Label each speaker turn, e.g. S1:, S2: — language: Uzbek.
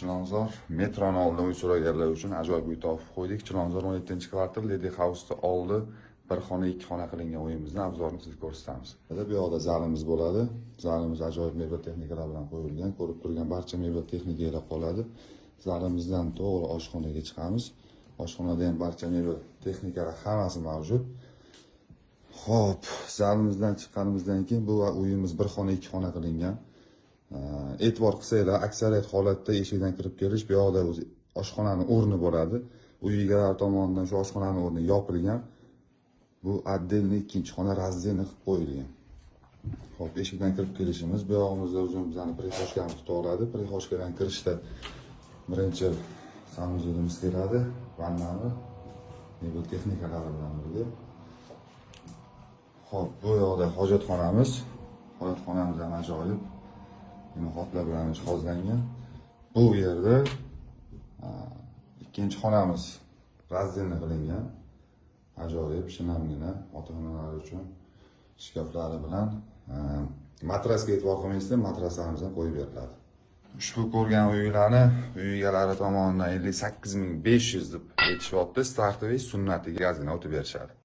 S1: Chilonzor metroni oldida uy so'raganlar uchun ajoyib uy topib qo'ydik. Chilonzor 17-kvartal Lady House'da oldi bir xona, ikki xona qilingan uyimizni обзор ini sizga ko'rsatamiz. Bu yoqda zalimiz bo'ladi. Zalimiz ajoyib mebel texnikalar bilan qo'yilgan. Ko'rib turgan barcha mebel texnikalar qoladi. Zalimizdan to'g'ri oshxonaga chiqamiz. Oshxonada ham barcha mebel texnikalar hammasi mavjud. Xo'p, zalimizdan chiqqanimizdan keyin bu uyimiz bir xona, ikki xona qilingan. E'tibor qilsanglar, aksariyat holatda eshikdan kirib kelish, bu yoqda o'zi oshxonani o'rni bo'ladi. Uy egalari tomonidan shu oshxonani o'rni yopilgan. Bu отдельный ikkinchi xona, раздельный qilib qo'yilgan. Xo'p, eshikdan kirib kelishimiz, bu yog'imizda o'zi bizani прихожка miz kutib oladi. Прихожка dan kirishda birinchi санузел imiz keladi, vannani mebel texnikalari bilan birga. Xo'p, bu yoqda hojatxonamiz. Hojatxonamiz ham ajoyib imoratlar bilan jihozlangan. Bu yerda ikkinchi xonamiz раздельный qilingan. Ajoyib, shinamgina ota-onalar uchun shkaflari bilan. Matrasga e'tibor qilmaysizlar, matraslarimiz ham qo'yib beriladi. Ushbu ko'rgan uylarni uy egalari tomonidan 58 500 deb aytishyapti. Стартовый sunnatiga ozgina o'tib berishadi.